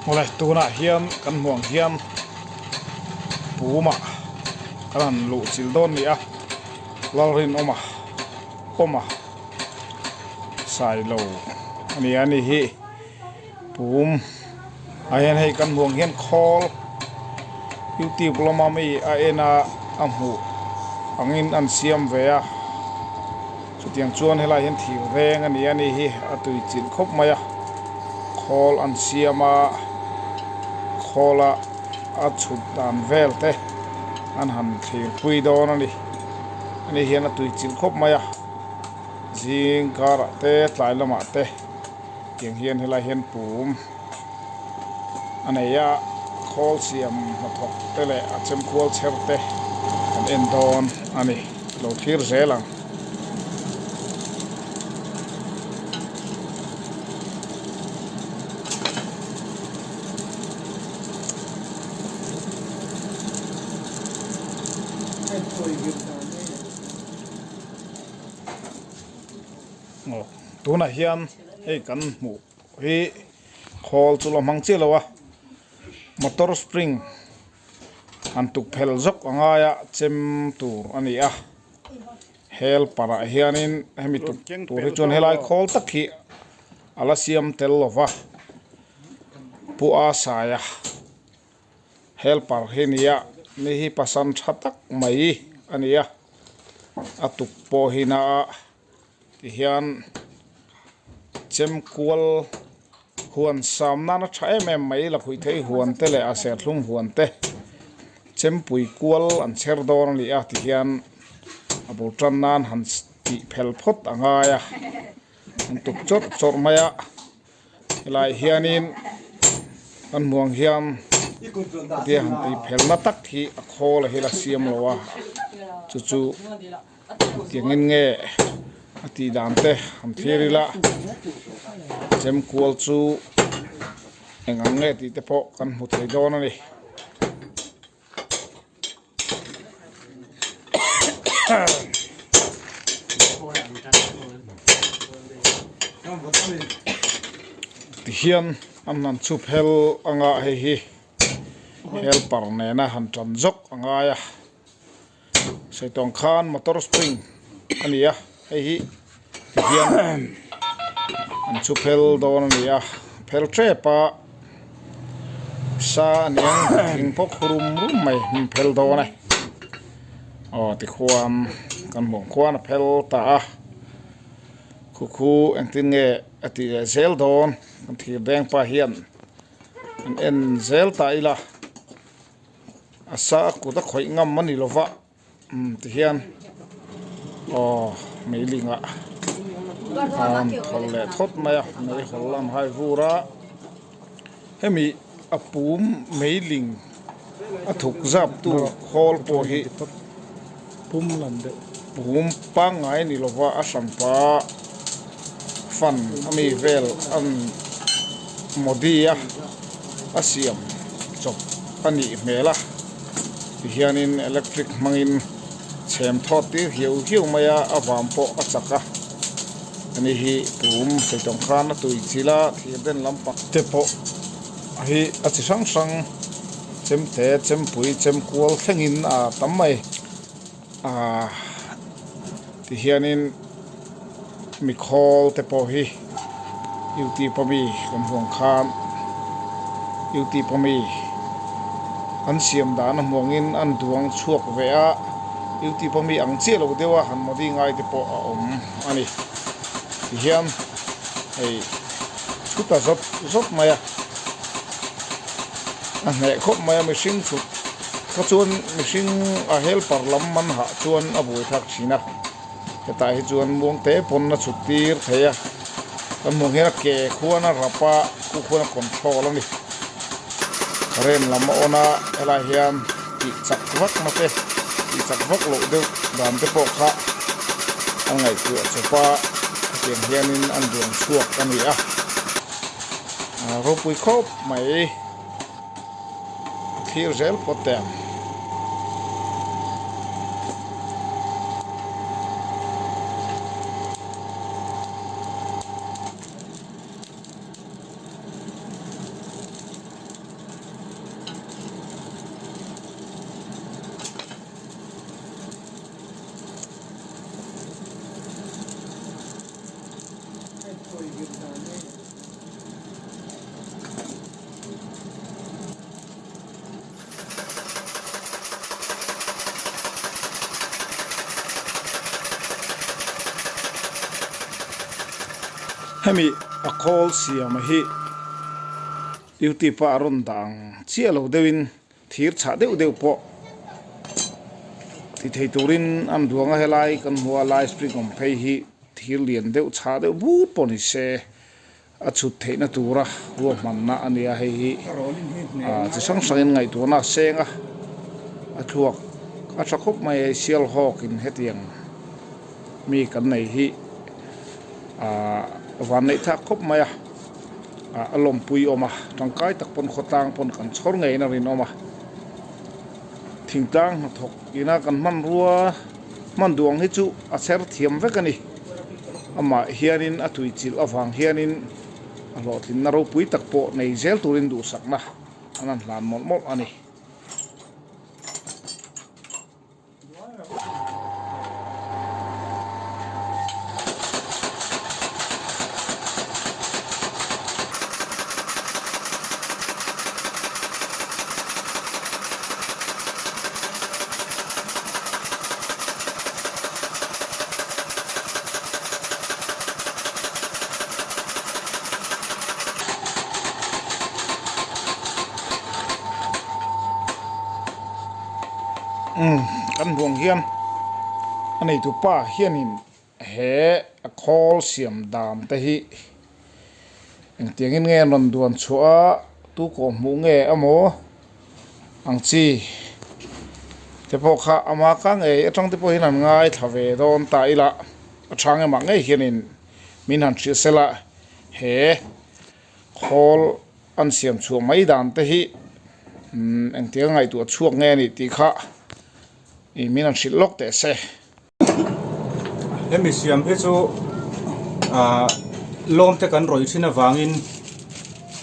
Awle tunah hian kan hmuh ang hian pumah kan han luh chilh dawn ni a Lalrinawma awma Sailo a ni a ni hi pum ah hian hei kan hmuh ang hian khawl youtube lama mi a en a a hmuh angin an siam ve a chutiang chuan helaiah hian thir veng a ni a ni hi a tui chilh khawp mai a khawl an siam a khawl a a chhut dan vel te an han thlir pui dawn a ni ani hian a tui chilh khawp mai a zing karah te tlai lamah te. Tiang hian helai hian pum a nei a khawl siam hnathawk te leh a chemkual chher te kan en dawn a ni lo thlir zel ang. Aw tunah hian hei kan hmuh hi khawl chu la hmang chiah lo a motor spring han tuk phel zawk a ngai a chem tur a ni a helper ah hianin hemi tuk tur hi chuan helai khawl tak hi a la siam tel lo va pu a saia helper hi a ni a mi hi pasal tha tak mai a ni a a tuk pawh hi na a tihian chemkual huan sam nana tha em em mai lakhuih thei huan te leh a serthlum huan te chempui kual an chher dawn a ni a tihian a bul tan nan han tih phel phawt a ngai a an tuk chawrh chawrh mai a helaiah hianin kan hmuh ang hian hetia han tih phelna tak hi a khawl a hel a siam lo a chu chu engtin nge a tih dan te han thlir ila chemkual chu eng ang nge tih te pawh kan hmu thei dawn a ni. Tihian an han chhup hel anga hei hi helper nena han tan zawk a ngai a sawi tawng khan motor spring a ni a hei hi tihian an chhup hel dawn a ni a phel tep a sa a niang thing pawh khu rum rum mai an phel dawn e aw tikhuan kan hmuh ang khuan a phel ta a khu khu engtin nge a tih leh zel dawn kan thir deng pa hian an en zel ta ila a sa a kut a khawih ngam a ni lova umm tihian aw meiling ah an thawl leh thawt mai a meihawl an hai vur a hemi a pum meiling a thuk zap tu khawl pawh hi pum pangngai ni lova a hranpa fan ami vel an modi a a siam chawp a nih hmel a tihianin electric hmangin chhem thawt tir hiau hiau mai a a vam pawh a chak a ani hi pum saitawng khan a tui chilh a thir den lampang te pawh hi a chi hrang hrang chemte chempui chemkual thlengin a tam mai ahh tihianin mikhawl te pawh hi youtube ami kan hmuh ang khan youtube ami an siam dan a hmuh angin an duang chhuak ve a youtube ami ang chiah lo deuh a han modi ngai te pawh a awm a ni tihian hei chuta zawt zawt mai a a hneh khawp mai a mihring chhut kha chuan mihring a helper lam man hah chuan a buaithlak thin a hetah hi chuan muang te pawn a chhut tir thei a kan hmuh hian a ke khuan a rap a khu khuan a control a ni current lam a on a helaiah hian tih chak vak na te tih chak vak loh deuh dan te pawh kha a ngaihtuah chawp a hetiang hianin an duang chhuak a ni a ropui khawp mai. Thlir zel phawt teh ang. Hemi a khawl siama hi YouTube a a rawn dah ang chiah lo deuhin thir chhah deuh deuh pawh ti thei turin an duang a, helai kan hmu a lai spring awm phei hi thir lian deuh chhah deuh but pawh ni se. A chhut theihna tura ruahmanna a ni a, hei hi chi hrang hrangin ngaihtuahna a seng a, a thluak a tha khawp mai a, Sialhawkin hetiang mi kan nei hi van neih thlak khawp mai a, a lawmpui awm a, tangkai tak pawn khawtlang pawn kan chhawr ngeiin a rinawm a, thingtlang hnathawk ina kan hmanrua hman duh ang hi chu a chher thiam vek a ni. Amah hianin a tuichilh avang hianin a hlawhtlinna ropui tak pawh nei zel turin duhsakna an han hlan mawlh mawlh a ni. Umm kan hmuh ang hian a neitu pa hianin he a khawl siam dan te hi engtiangin nge an rawn duan chhuah a tu kawh hmuh nge emaw ang chi te pawh kha ama ka ngei atang te pawh hian an ngaithla ve dawn ta ila a chhang emah ngei hianin min han hrilh sela he khawl an siam chhuah mai dan te hi umm engtiang ngaihtuah chhuak nge a nih tih kha ih min han hrilh lawk teh se. Hemi siam hi chu ah lawm te kan rawih thin avangin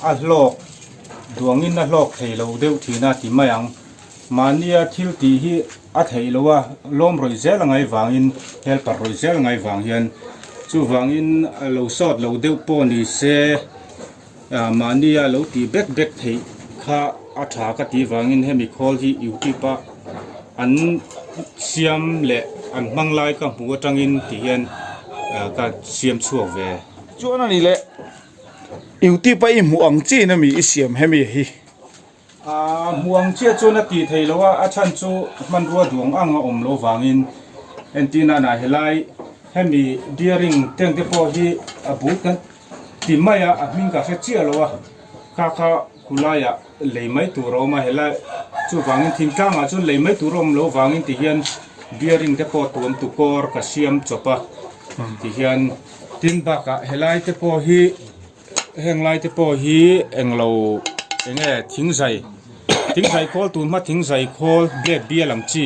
a hlawk duangin a hlawk thei lo deuh thin a ti mai ang. Mahnia thil tih hi a theih loh a, lawm rawih zel a ngai vangin helper rawih zel a ngai vang hian chuvangin a lo sawt lo deuh pawh ni se ah mahnia lo tih bek bek theih kha a tha ka tih vangin hemi khawl hi youtube a an siam leh an hmang lai ka hmuh atangin ti hian ah ka siam chhuak ve. Chuan a ni le youtube a i hmuh ang chiin ami i siam hemi hi. Ah hmuh ang chiah chuan a tih theih loh a, a chhan chu hmanrua duang ang a awm loh vangin entir nana helai hemi bearing tank te pawh hi a bul kan ti mai a, a hming ka hre chiah lo a, kha kha khulaiah lei mai tur a awm a, helai chuvangin thingtlangah chuan lei mai tur a awm loh vangin tihian bearing te pawh tuam tukawr ka siam chawp a, tihian tin bakah helai te pawh hi. Heng lai te pawh hi englo enge thingzai thingzai khawl tun hma thingzai khawl blade bial ang chi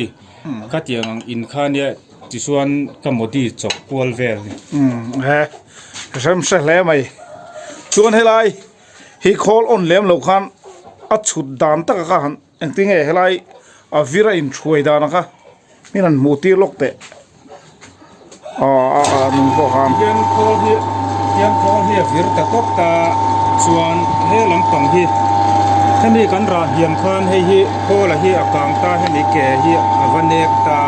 ka tiang ang in kha nia tichuan ka modi chawp kual vel a ni. Umm he rem hre hle mai chuan helai hi khawl on lem lo khan a chhut dan taka kha han engtin nge helai a vir a inhruai dan a kha Min han hmuh tir lawk teh. Aw a a nung pawh khan. Hian khawl hi hian khawl hi a vir ta tawp ta chuan he lampang hi hemi kan rah hiam khan hei hi khawl a hi a kang ta hemi ke hi a va nek ta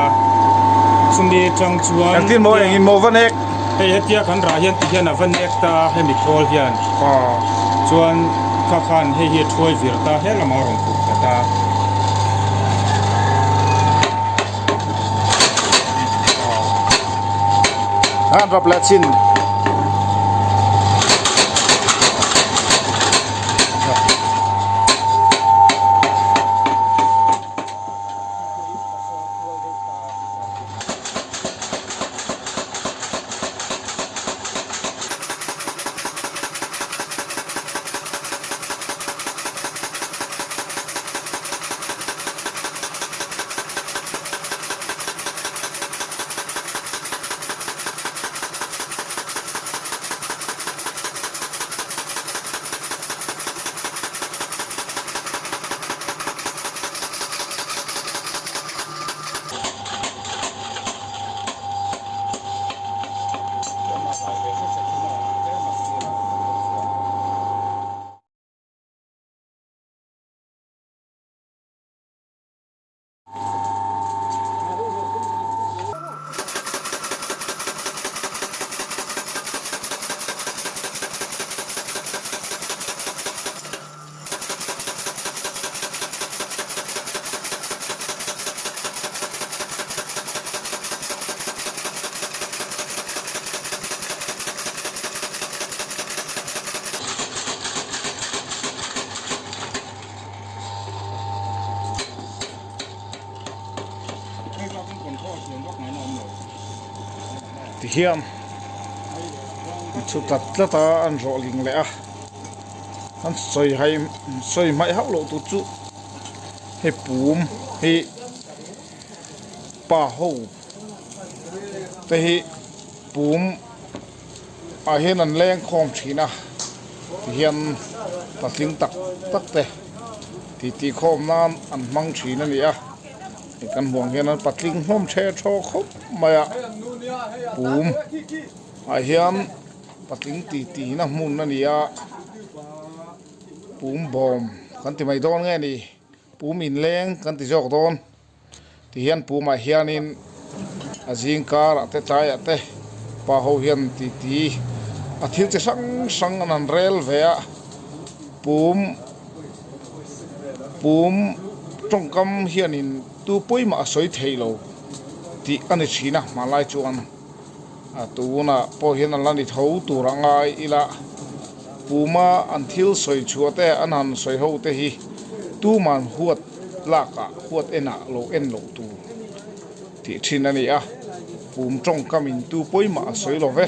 chumi atang chuan Engtin maw engin maw va nek? Hei hetia kan rah hian ti hian a va nek ta hemi khawl hian chuan kha khan hei hi a thuai vir ta he lamah a rawn put ta ta. An rap leh chin. Tihian an chhu tlat tlat a an rawh ling leh a an sawi hai sawi hmaih hauh loh tur chu hei pum hi pa ho te hi pum ah hian an leng khawm thin a tihian patling tak tak te titi khawm nan an hmang thin a ni a. Hei kan hmuh ang hian an patling hlawm the thaw khawp mai a pum ah hian patling ti tihna hmun a ni a pum bawm kan ti mai dawn nge ni pum inleng kan ti zawk dawn ti hian pum ah hianin a zing karah te tlaiah te pa ho hian ti ti a thil chi hrang hrang an han rel ve a pum. Pum tawngkam hianin tu pawimah a sawi thei lo tih a ni thin a, hmanlai chuan a tunah pawh hian an la ni tho tur a ngai ila puma an thil sawi chhuah te an han sawi ho te hi tuman huat lakah huat enah lo en loh tur tih thin a ni a, pum tawngkamin tu pawimah a sawi lo ve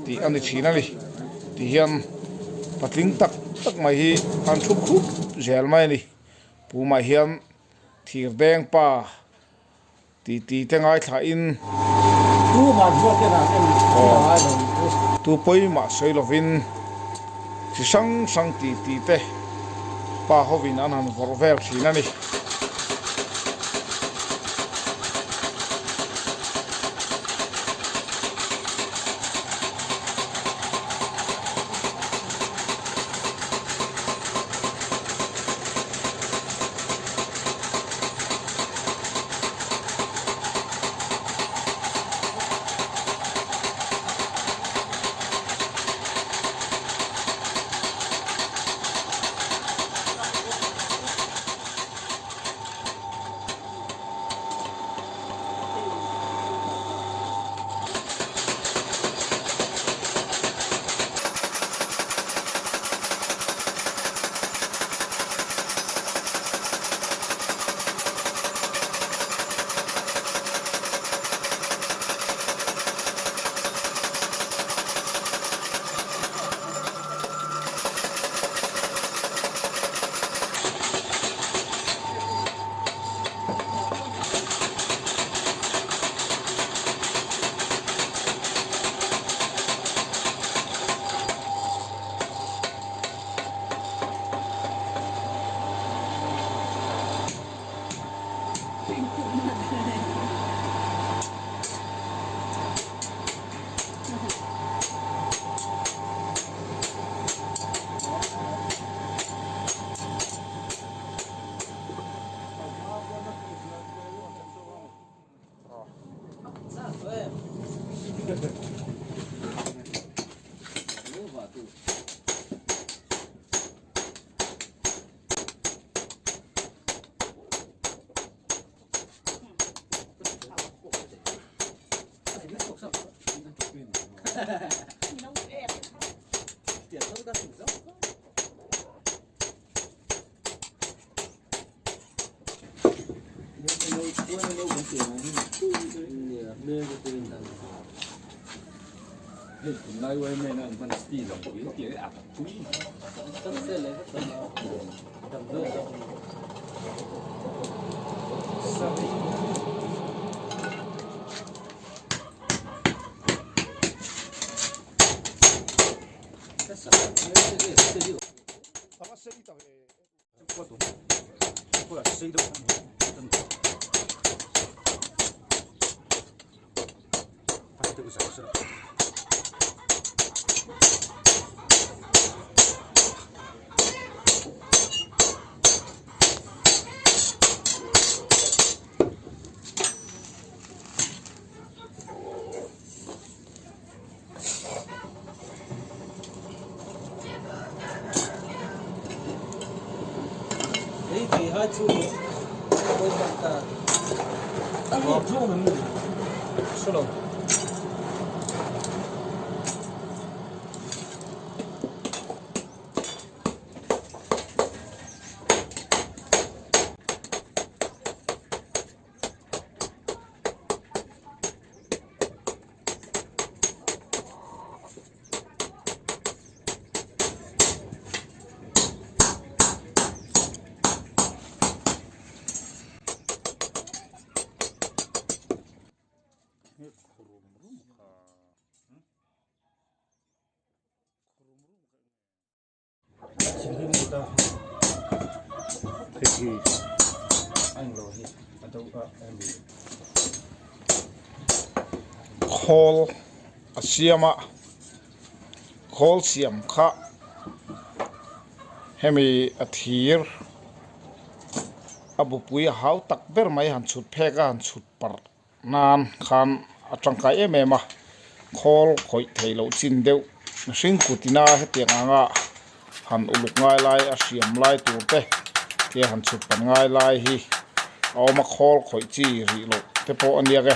tih a ni thin a ni. Ti hian patling tak tak mai hi an thu khup zel mai a ni. Pumah hian thir deng pa ti ti te ngaithla in tu pawimah sawi lovin chi hrang hrang ti ti te pa hovin an han vawrh vel thin a ni. lut a hei hi a englo hi a do a hemi Khawl a siam a khawl siam kha hemi a thir a bupui a hau tak ber mai han chhut phek a han chhut parh nan khan a tangkai em em a khawl khawih theih loh chin deuh mihring kut ina hetiang anga han uluk ngai lai a hriam lai tur te te han chhut pan ngai lai hi a awm a khawl khawih chi rih loh te pawh a nia e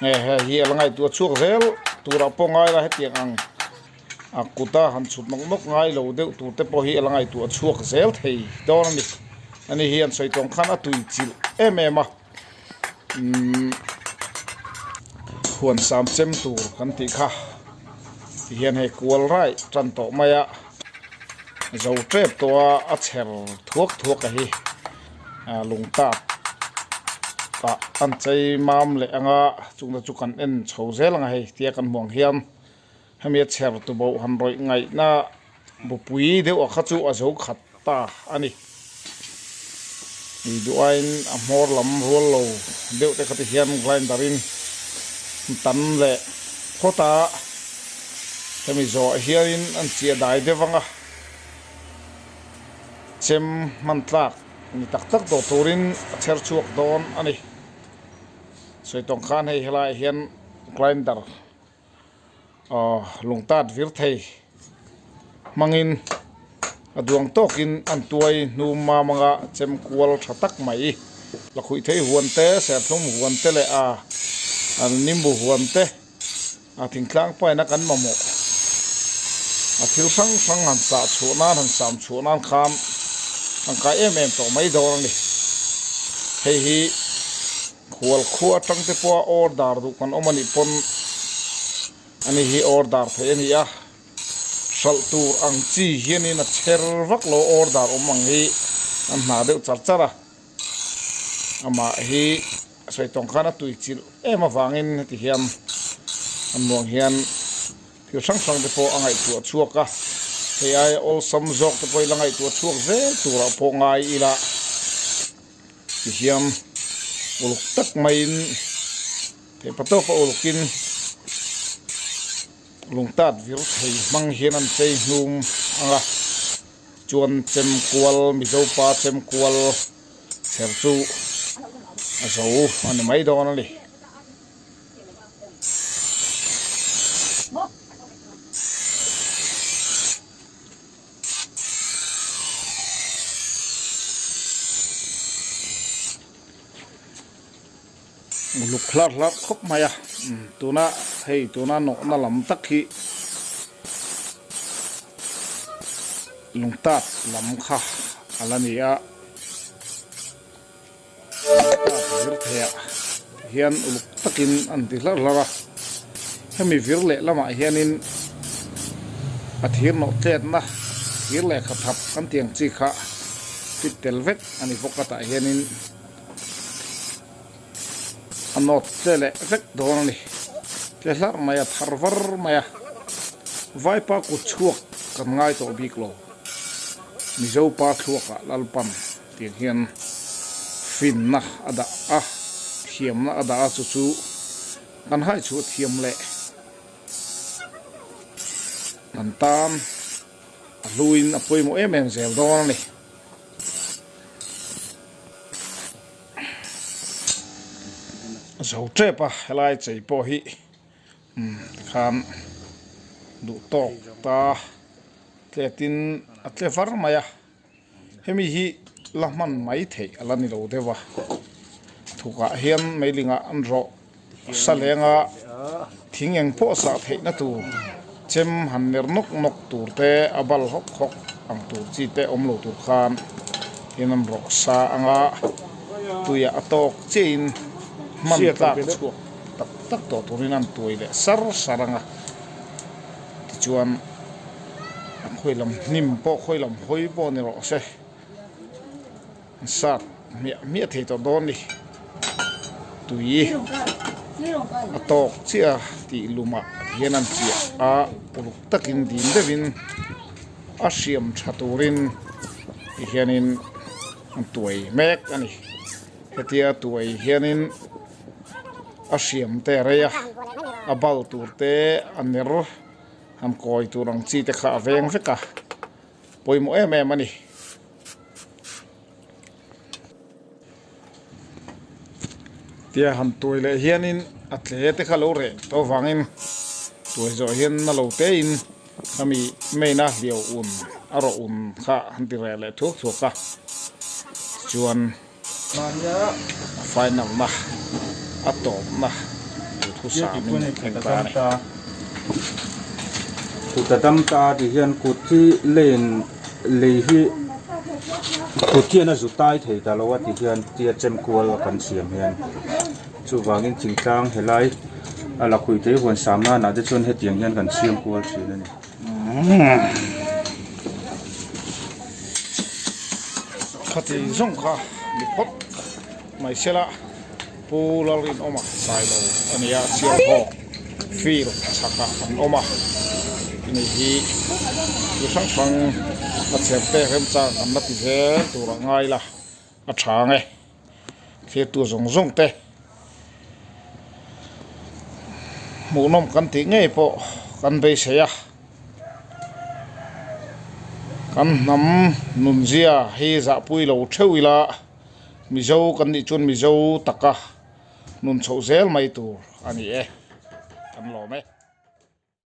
nge hei hi a la ngaihtuah chhuak zel turah pawh ngai la hetiang ang a kuta han chhut nawk nawk ngai lo deuh tur te pawh hi a la ngaihtuah chhuak zel thei dawn a ni ani hi an sawi tawng khan a tui chilh em em a. Umm huan sam chem tur kan tih kha ti hian hei kual raih tan tawh mai a zo tep tawh a a chher thuak thuak a hi ah lung tak ah an chei mam leh anga chung te chu kan en chho zel ang a hei tia kan hmuh ang hian hemi a chher tuboh han rawih ngaihna bupui deuh a kha chu a zo khat ta a ni. Ih duh aiin a hmawr lam rual lo deuh te kha ti hian grinder in tan leh phawt a, hemi zawh ah hianin an chiah dai deuh ang a, chem hman tlak ni tak tak tawh turin a chher chhuak dawn a ni. Sawi tawng khan hei helaiah hian grinder. Aw lung tat vir thei hmangin a duang tawkin an tuai hnum mam anga chem kual tha tak mai lakhuih thei huan te serthlum huan te leh a nimbu huan te a thingtlang paina kan mamawh a thil hrang hrang han sah chhuah nan han sam chhuah nan khan tangkai em em tawh mai dawn a ni hei hi. Khual khua atang te pawha order duh kan awm a nih pawn ani hi order theih a ni a, hralh tur ang chi hianin a chher vak lo order awm ang hi an hna deuh char char a, amah hi sawi tawng khan a tui chilh em avangin heti hian an nuang hian thil hrang hrang te pawh a ngaihtuah chhuak a, hei aia awlsam zawk te pawh ila ngaihtuah chhuak zel turah pawh ngai ila. Tihian uluk tak maiin theihpa tawpa ulukin lungtat vir thei hmang hian an chei hnum ang a, tichuan chemkual Mizopa chemkual chher chu a zo a ni mai dawn a ni. Uluk hlar hlar khawp mai a tuna hei tuna nawhna lam tak hi lungtat lam kha a la ni a lungtat vir theiah hian uluk takin an ti hlar hlar a hemi vir leh lamah hianin a thir nawh tletna thir lehkha thap kan tih ang chi kha fit tel vek a ni bawk a tah hianin a nawt tle leh vek dawn a ni tle hlarh mai a thar var mai a vaipa kut chhuak kan ngai tawh bik lo Mizopa thluakah Lalpan. Tiang hian finna a dah a, thiamna a dah a, chu chu kan hai chhuah thiam leh kan tan a hluin a pawimawh em em zel dawn a ni. Zo tep a helai chei pawh hi tikhan duh tawk ta tletin a tle var mai a. Hemi hi la hman mai theih a la ni lo deuh a, thukah hian meilingah an rawh sa lenga thing eng pawh sah theihna tur chem han ner nawk nawk tur te a bal hawk hawk ang tur chi te awm lo tur khan hian an rawh sa anga tuiah a tawk chiahin hman tlak chhuak tak tak tawh turin an tuai leh sar sar anga tichuan. A khawi lam hnim pawh khawi lam hawi pawh ni rawh se an sat hmiah hmiah thei tawh dawn a ni tui a tawk chiah a tih lumah hian an chiah a uluk takin dim deuhin a hriam tha turin. Tihianin an tuai mek a ni. Hetia tuai hianin a hriam te a rei a, a bal tur te a ner han kawi tur ang chi te kha a veng vek a, pawimawh em em a ni. Tia han tuai leh hianin a tle te kha lo reh tawh avangin tuai zawh hian na lo te in khami main a hliau un a rawh un kha han ti reh leh thuak thuak a chuan a final na a tawp na duhthusam in an thleng ta a ni. Kut a dam ta ti hian kut hi lane Lei hi kut hian a zu tai thei ta lo a ti hian tia chem kual a kan siam hian chuvangin thingtlang helai a lakhuih thei huan sam nanah te chuan hetiang hian kan siam kual thin a ni. Khati zawng kha ni phawt mai sela Pu Lalrinawma Sailo a nia Sialhawk field chhakah an awm a ni hi thil hrang hrang a chher te remchang an la ti zel tur a ngai la a tha ang e thirtu zawng zawng te hmuhnawm kan tih ngei pawh kan beisei a kan hnam nunzia hi zahpui lo theuh ila. Mizo kan nih chuan Mizo taka nun chhoh zel mai tur a ni e, kan lawm e.